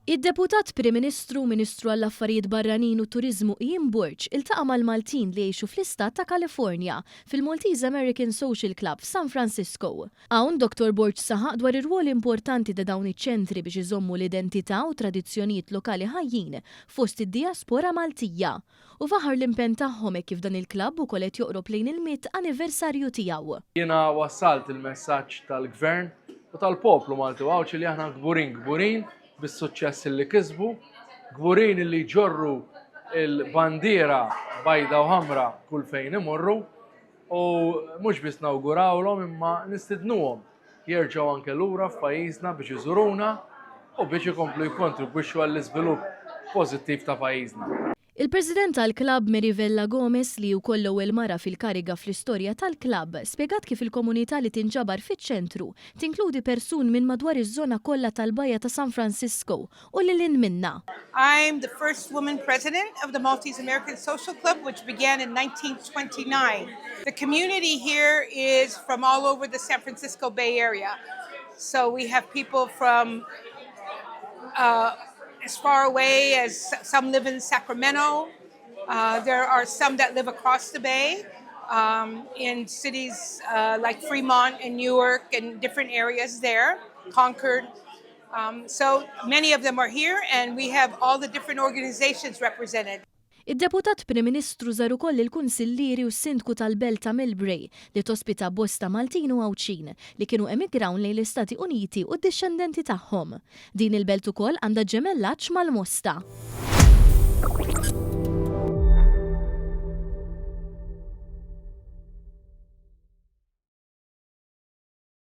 Id-Deputat Prim Ministru u Ministru għall-Affarijiet Barranin u Turiżmu Ian Borg iltaqa' mal-Maltin li jgħixu fl-Istat ta' Kalifornja, fil-Maltese American Social Club f'San Francisco. Hawn Dottor Borg saħaq dwar ir-rwol importanti ta' dawn iċ-ċentri biex iżommu l-identità u tradizzjonijiet lokali ħajjin fost id-dijaspora Maltija. U faħħar l-impenn tagħhom hekk kif dan il-klabb ukoll qed joqrob lejn il-mitt anniversarju tiegħu. Jiena wassalt il-messaġġ tal-Gvern u tal-poplu Malti u Għawdxi li aħna kburin, kburin bis-suċċess li kisbu, kburin li jġorru l-bandiera bajda u ħamra kull fejn imorru u mhux biss nawgurawlhom imma nistidnuhom jerġgħu anke lura f'pajjiżna biex iżuruna u biex ikomplu jikkontribwixxu għall-iżvilupp pożittiv ta' pajjiżna. Il-President tal-klabb Mary Vella Gomes, li hi wkoll l-ewwel mara fil-kariga fl-istorja tal-klabb, spjegat kif il-komunità li tinġabar fiċ-ċentru tinkludi persun minn madwar iż-żona kollha tal-Bajja ta' San Francisco u lil hinn minnha. I'm the first woman president of the Maltese American Social Club which began in 1929. The community here is from all over the San Francisco Bay Area. So we have people from uh, as far away as some live in Sacramento. Uh, there are some that live across the bay um, in cities uh, like Fremont and Newark and different areas there, Concord. Um, so many of them are here and we have all the different organizations represented. Id-Deputat Prim Ministru żar ukoll il-Kunsillieri u s-Sindku tal-Belt ta' Millbrae li tospita bosta Maltin u Għawdxin li kienu emigraw lejn l-Istati Uniti u d-dixxendenti tagħhom. Din il-belt ukoll għandha ġemellaġġ mal-Mosta.